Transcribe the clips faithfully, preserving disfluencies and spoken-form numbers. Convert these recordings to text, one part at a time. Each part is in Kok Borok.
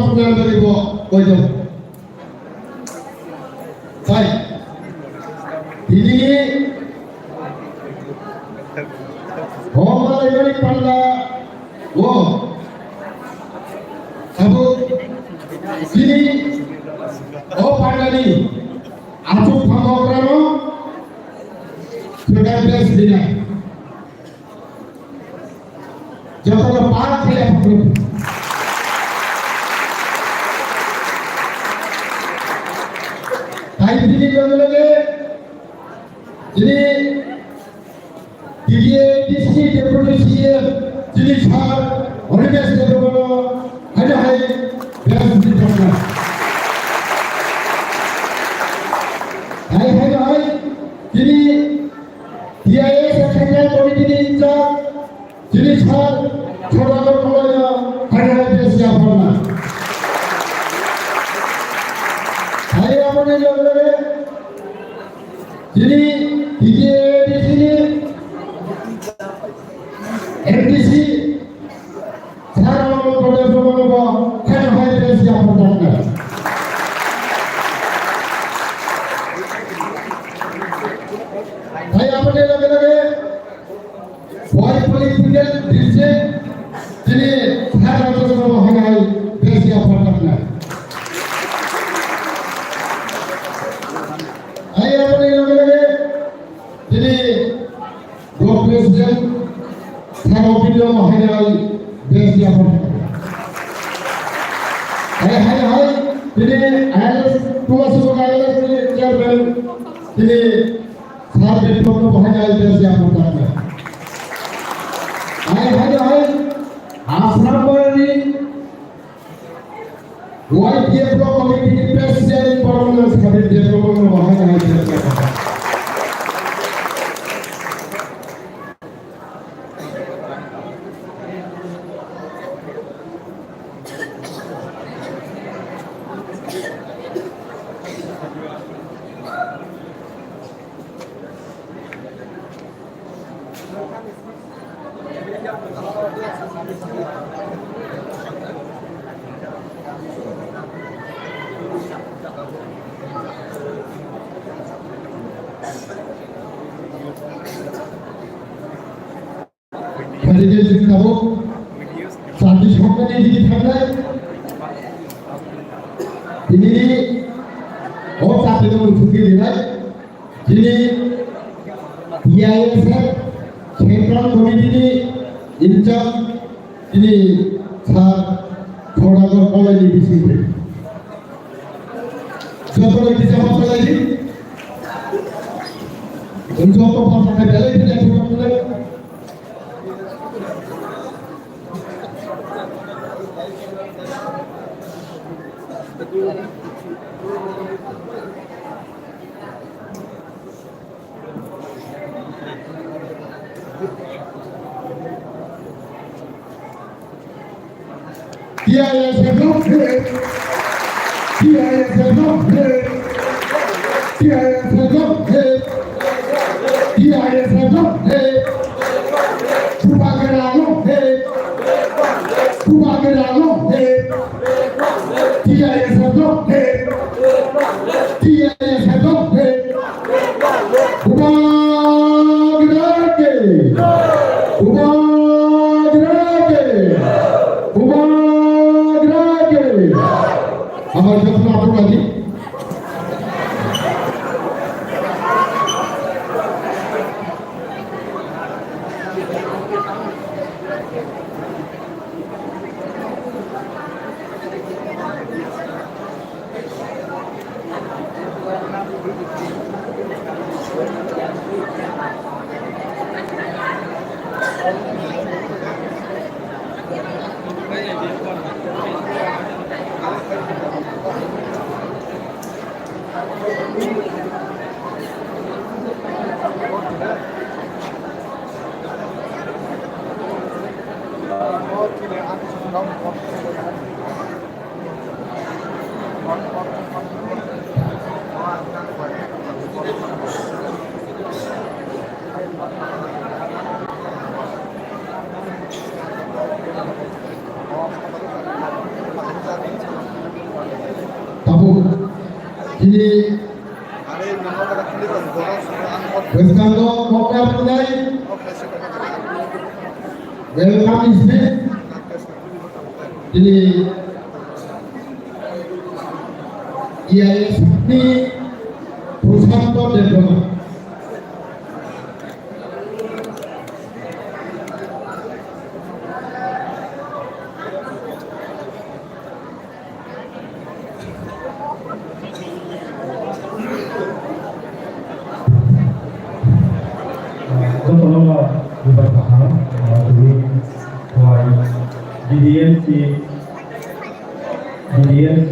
Nang bagwi bo koido. Hai. Tini ni homa laimani panda o. Abo tini o panda ni asuk phamokrano. Sudah best dinner. Jotono pak khe aphuru. Tai tini loge loge tini T D A D C Deputy C M tini sir Horimesh Debbarmano haino hai best dinner. Hai haino hai tini T I S Central Committee ni in charge, chini sir, Sodagar Koloino, Hainai Besi Aphorna. Hai aboni loge loge, chini T D A D C ni M D C, Sir, Honorable Doctor Somono bo, Head of High Besi Aphorna. Hai aboni loge loge, Wai political district tini thar rajya sabha hanai besi aphar takna. Ai aboni loge loge tini block president thar opinion hanai besi aphar takna. Ai hai hai tini I L S, Tulasibog I L S tini chairman tini Sir Biplobno bo hai hai besi aphar takna. Hai hai hai Asram Boyani Y T F Block Committee ni President Boromnang Sabir Debbarmano bo hai hai besi aphar takna. Phaidi khe chwng tabuk chati songkha ni digi thangnai. Tini ni o chati no muthungwi rinai. Tini T I S F Central Committee ni in charge tini sir Thodagar Kolai ni bisingtwi. Joto ni kisa ma salai di. Joto pa sa ka dalai di. T I S F no hit. T I S F no hit. T I S F no hit. T I S F no hit. Bubagra no hit. Bubagra no hit. T I S F no hit. T I S F no hit. Bubagra ki! Bubagra ki! Bubagra ki! Amar jotno aphuru adi. Chini bwskango kokna rwnai welcome speech. Chini E I S ni Prashanto Debbarma. Jotono no bubagra kaham, ah, tini bo hai D D M C, D D M C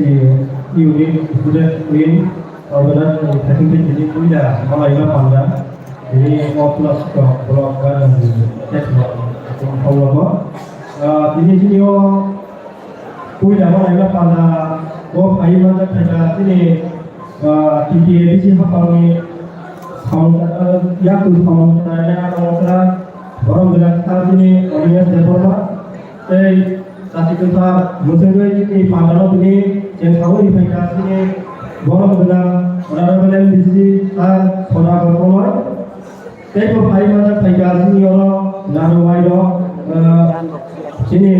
unit student win organization ni thani tini puila malaima panda, tini o plus block gana ni test block, ah, tini tini o Puila bo naima panda, bo phai manjak khaika chini, ah, T T A D C haphangni samung, ah, yakung samung khlainai aro okra borok gwnang kha chini Onimesh Debbarma tei chati kwthar mwchangwi chini pandano tini chengsaui phaikha chini borok gwnang Honorable M D C sir Sodagar Kumar. Tei bo phai manjak phaikha chini oro Narwai rok, ah, chini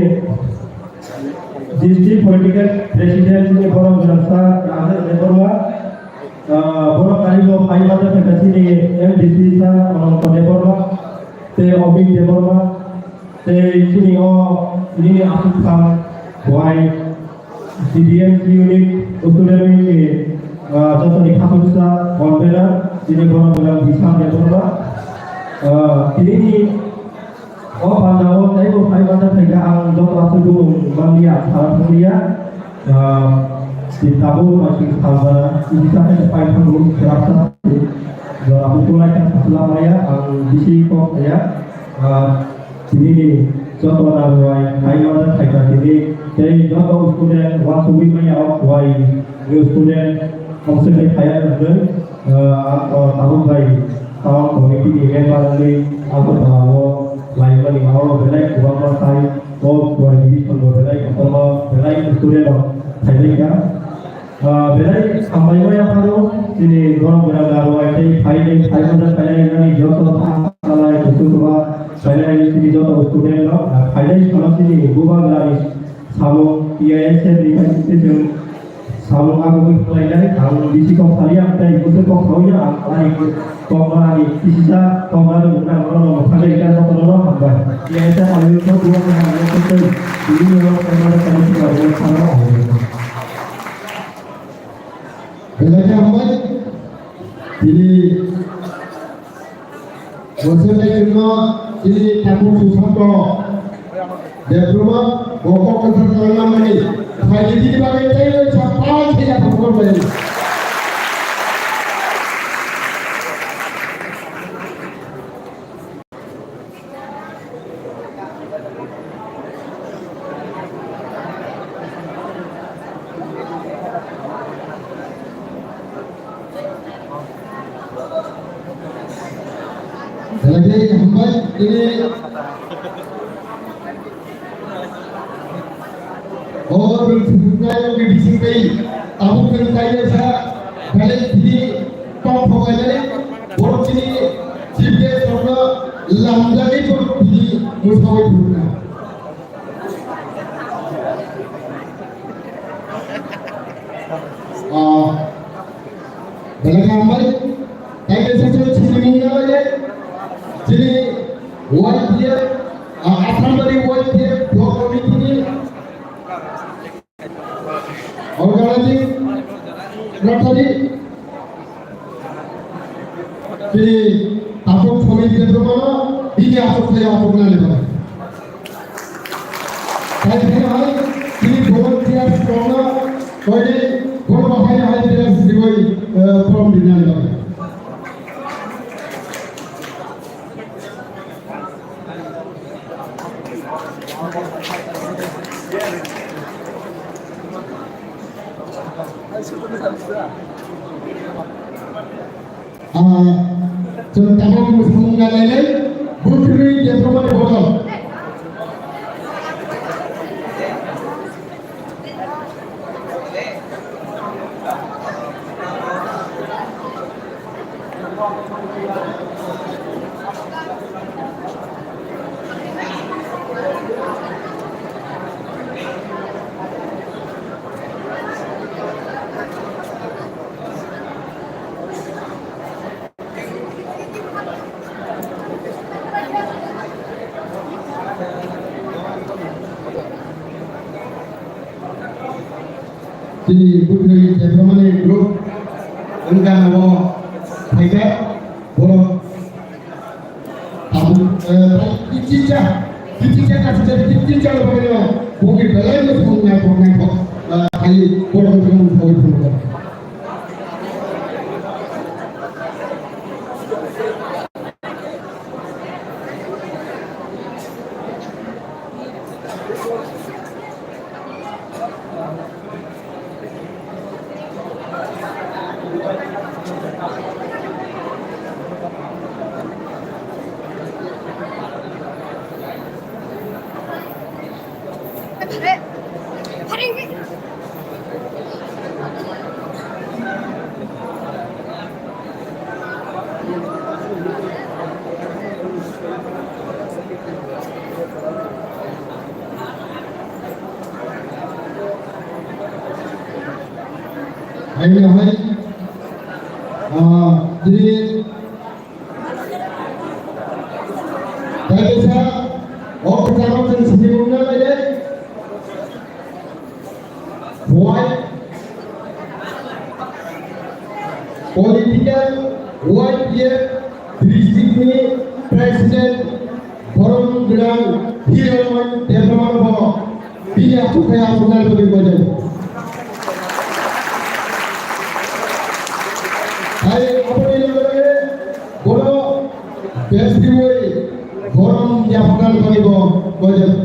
District Political President chini borok gwnangsa Rajesh Debbarma, ah, borok karigo phai manjak kha chini M D C sa Ananto Debbarma, tei Obik Debbarma, tei chini o nini aswk kha buai D D M C unit, student unit ni, ah, jotoni khatung sa convener chini borok gwnang Bisal Debbarma, ah, tini ni O pandao teibo phai manjak khaikha ang joto aswk bumung manliya, ang sana thanglia. Ah, tei tabuk maising salbana, kisa khe phai thango, kwrapsa. Jora bukulai kha sasla maya, ang bisi kok ya. Ah, tini ni joto narwai phai manjak khaikha tini, tei joto student uansugui maya o kuai. New student, khamswk bai phaiya hwnwi, ah, ang, ah, tabuk bai town committee ni member wngwi Agartala o laimani aro belai kwbangma sai o kuai division o belai kotorma belai student rok phailaikha. Ah, belai hambai maya phano chini borok gwnang rok tei phainai phai manjak phainai nani joto salai kuchuk rok phainai chini joto student rok, ah, phainai phano chini bubagrani samung T I S F ni bai tei chwng Samung agugwi khlainai, ang bisi kok saliya, tei bwswk kok saui ya, ang ani kok ma ani kisisa kok ma rwngna, ang bono no thangwi rwkha, jotono no hambai. Tiyai sa hambai wngkha, buwa khe hambai wngkha, tei tini no kok ma rwkha, tini no kok ma rwkha. Belai khe hambai, tini Bo se bai chwngno chini tabuk Susanto Debbarma bo kok kwthar khlaina mani phaidi tini bagwi tei bai sa phai khe ya phokor bai. Belai khe hambai tini o rwng phunuknai rokni bising tei tabuk chwng kailaisa belai tini tong phokainai borok tini chief guest rokno lamjagwi borok tini mwsawi phunuknai. Ah, belai khe hambai. Tei kaisa se chini mung nalai de. Chini Y P F, ah, Assam Bari Y P F Block Committee ni organizing secretary. Tini tabuk Somir Debbarmano bini achuk thai achuk nani bagwi. Tai phano hai tini volunteers rokno koinwi bono bahai hai dress riwi, eh, from dinani bagwi. Ah, chwng tabuk mwsamung nalainai, bwtharwi Debbarmani bodol. Chini bwkhwnwi development group wngkha abo phaikha borok tabuk, eh, kichicha, kichicha, kichicha, kichicha, bokni belai no thung naithok naithok, eh, khai borok no thung thung thung. Haino hai, ah, tini kaisa o kwcharo chwng simi wngna lai de. Wai political Y P F district ni president borom gwnang Hiroman Debbarma bo bini aswk khe aswk nai bagwi mojang. Hai aboni loge loge bono bestiwi borom yapharnani bagwi bo mojang.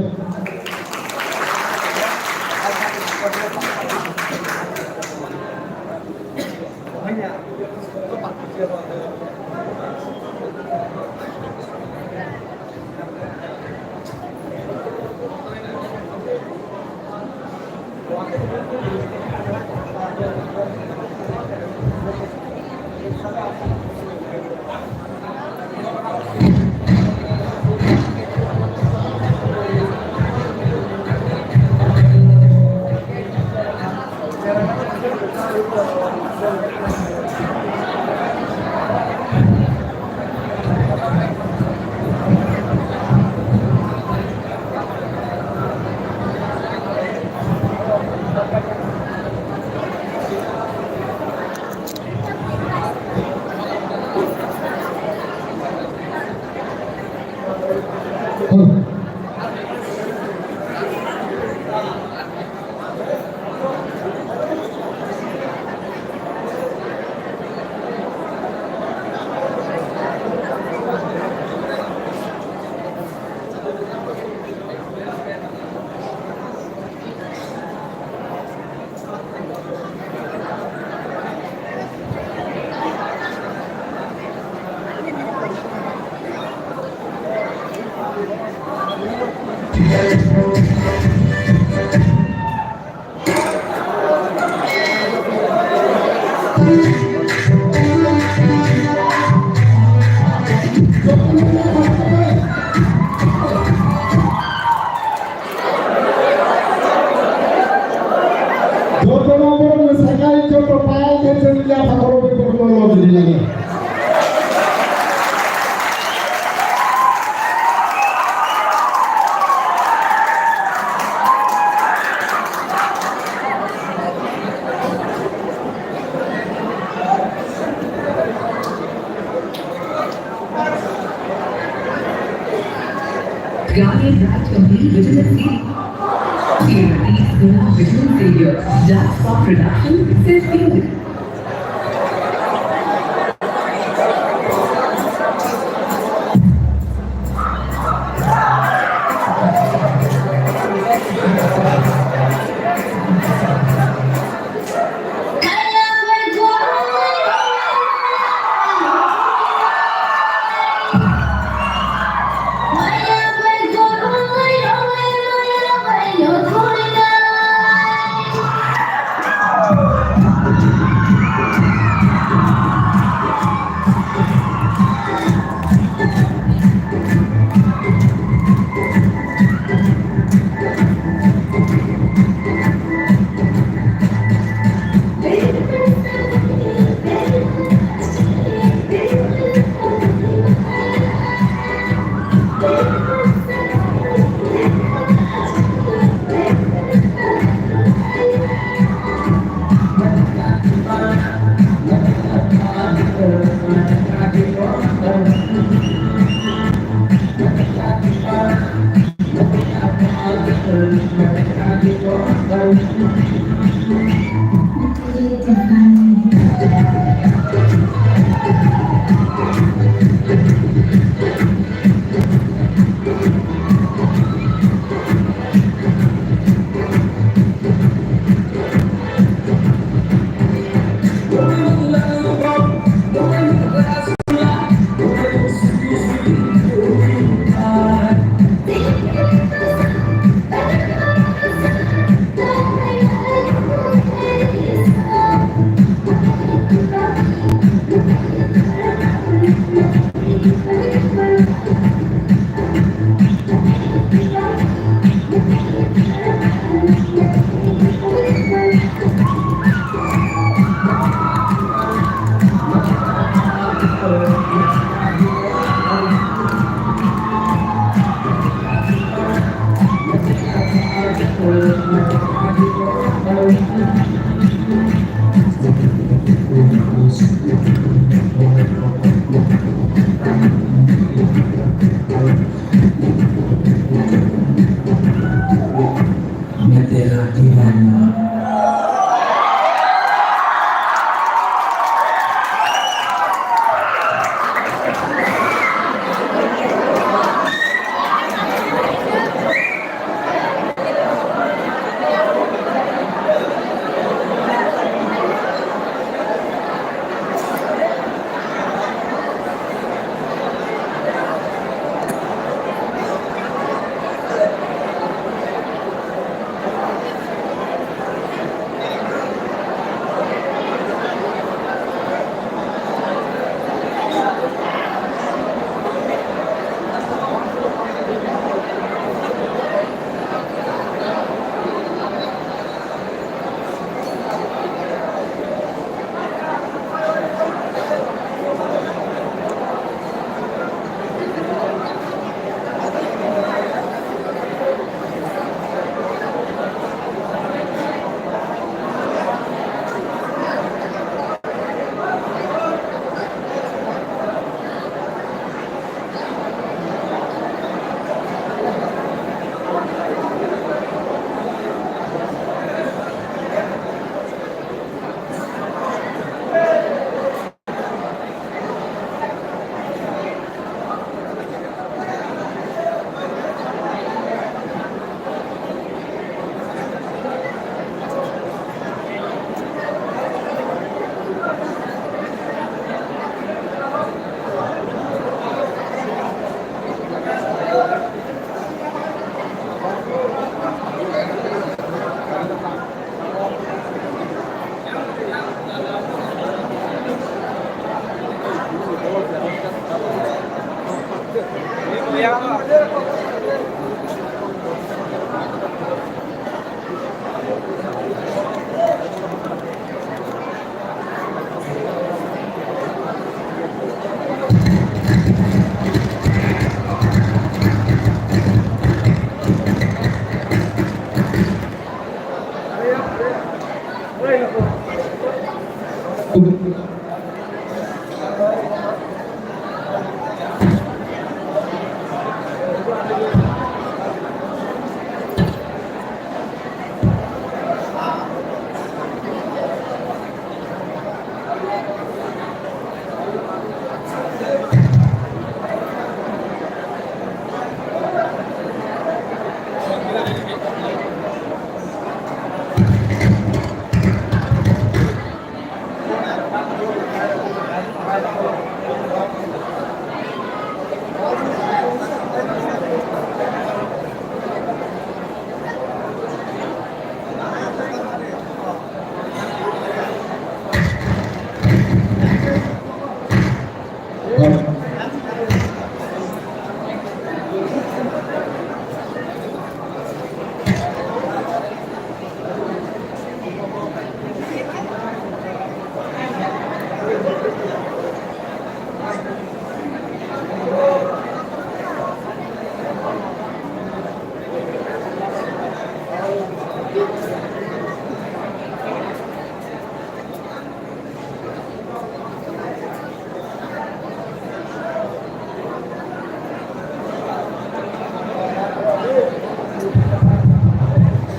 Jotono borokno sakai joto pal khe chwng yapha khoro bai borokno lobini lage. Guardian Right of the Vigilant City. T R T School Vigilant Savior, Dust Pop Production, Safe Building.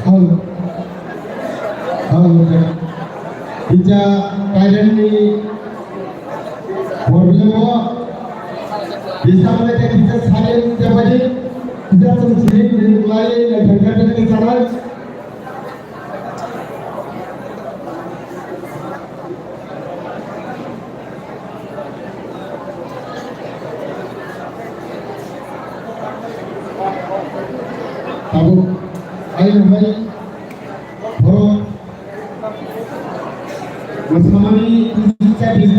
Hello. Hello, sir. Kisa kairani problem o. Kisa mane kisa silent jabadi. Kisa tum sini ni mulai na jangka jangka sana. Tabuk, ayo hai, borok, masamani, next topic,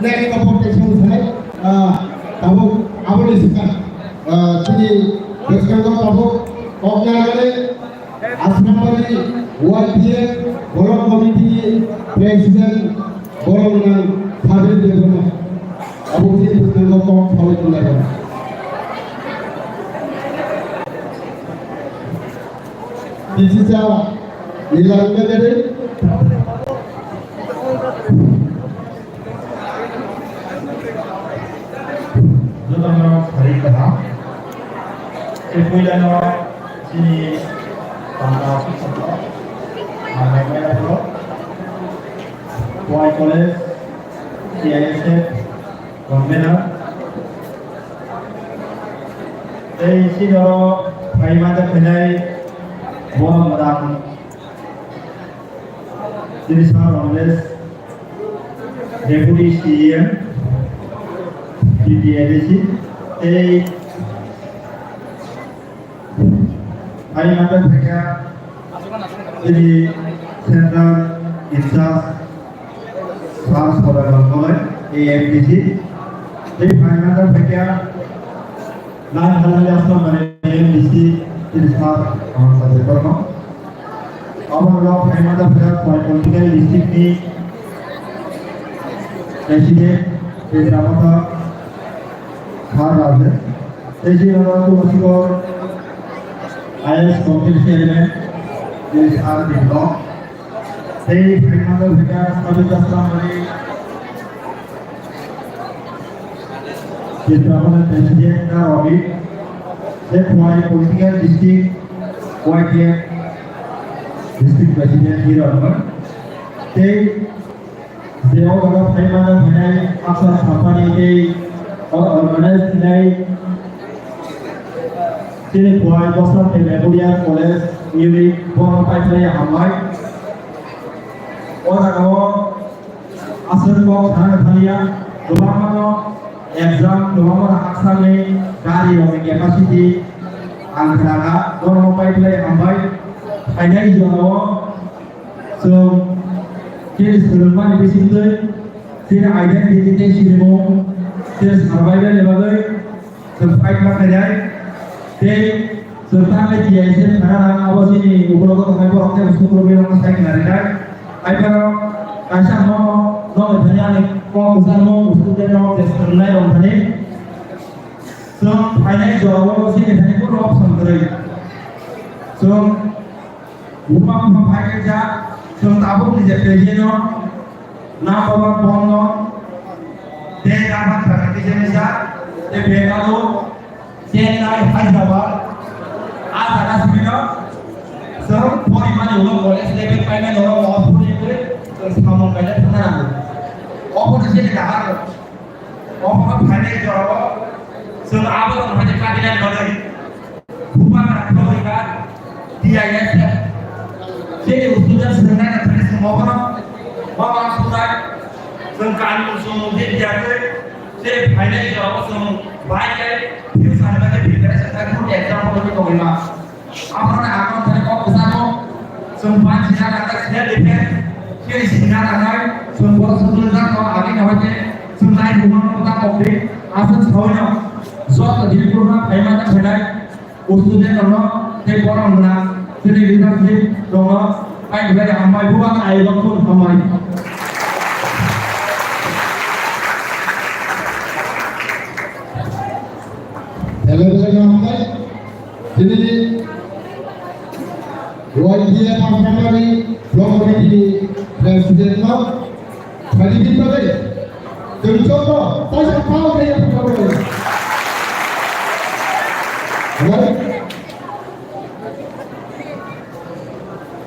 next topic, ah, tabuk, aboni sika, ah, chini, bwskango tabuk, kok narwknani, Asrambari Y P F Block Committee ni President borok nang Sabir Debbarma. Abo khe bwskango kok sawi tonglaio. Kisa Nila Nagari. Jotono sari kaham. Tei puilano chini tangka aswk sakno manai maya phuru Khowai College, C I S F convener. Tei chini oro phai manjak phainai borok mwdang chini Sir Ramesh, Deputy C E M, T T A D C, tei Hai mata thaka chini central in charge Sir Sodalal Kolai, A M D C. Tei hai mata thaka nai halai asam mane A M D C chini Sir Ananta Debbarma. Aboni ulo hai mata thaka Khowai political district ni President Chandra Mata Kha Raje. Tei chini oro Tulasi Gor I A S Committee Chairman, Miss R Biplab. Tei phaimano hwnkha Sabita Samari, Chitrapana President na Rabi. Tei Khowai Political District, Y T F District President Hiranman. Tei je o jaga phaimano hwnai Aksar Sampani tei o organize khlai chini Khowai Bosra Memorial College unit bono paiphlai hambai. O jaga o aswk kok sana thaliya, kwbangmano exam, kwbangmano haksani gari rokni capacity ang khna kha, bono paiphlai hambai. Phainai jora o Chwng chini swrwngmani bisingtwi chini identity tei sinimung, chini survival ni bagwi chwng fight ma khainai. Tei chwng tamo T I S F thana nang abo chini ukologo tongnai borok tei sukro birokno sai khna rinai. Hai phano kaisa nono nokni thani ani kok bwsakno usuk tei nok je swrwngnai rok thani chwng phainai jorao chini thani bono option kwrwi. Chwng Buma buma phai khe jak, chwng tabuk ni je president no, number one bomb no, tei number thirty khe jak, tei Bengaluru, Chennai, Hyderabad, a jaga simi no, chwng porimani ulo college level paimani ulo mohor puri puri, chwng samung kaijak thangna nango. Obo ni chini kaham, obo no phainai jorao, chwng abo rok no haino katinani bagwi. Bubagra Khorika, T I S F. Chini usuja swngnai na thani swngo bono. Baba suda, chwng kanun swngo je diya khe, je phainai jora bo chwng bai kai, future ni bagwi preparation khai, good example ni tongwi ma. Abono ang thani kok bwsano, chwng ban sina nang khe self defense, chini sina nangnai, chwng borok chwng jang no agini hoi khe, chwng nai bumang kota kok di, aswk sawi no, joto dil kurma phaima ta phainai, Student rokno tei borok wngna chini leadership rokno pai belai hambai, bubagra ayokno hambai. Belai belai hambai. Chini Y T F Amrapali Block Committee ni President no Thani di tole, chwng joto taisa pal khe yapharwi tole. Right?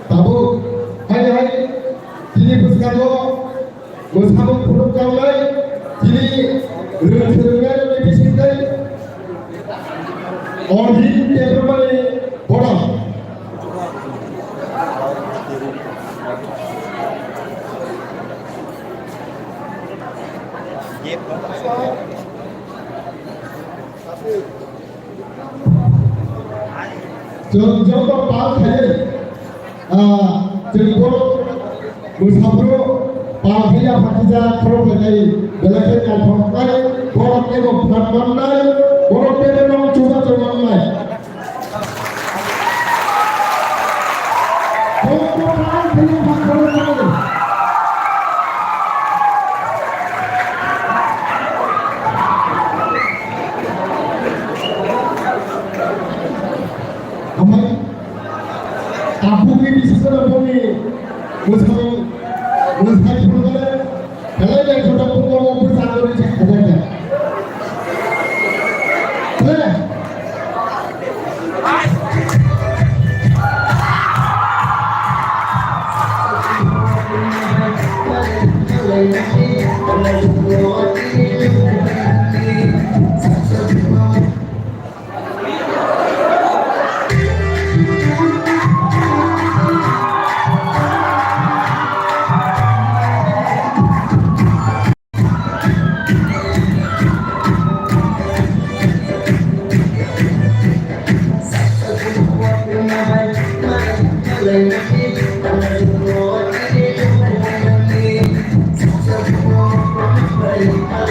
Tabuk, hai hai, chini bwskango, bwskango phunuk kangnai, chini rwng swrwngnairokni bisingtwi, Orjin Debbarmani bono. Chwng joto pal khaiwi, ah, chwng borok bwsabro pal khe yaphartijak khorok khlai belai khe naithok khlai, borok teibo phan mannai, borok teibo nong chubachu mannai. Hambai. Tabukni bisingtwi boni Mwsang, mwsai phunukle, belai belai joto phunukgo bwsajwk ri se khajaijak. Ble?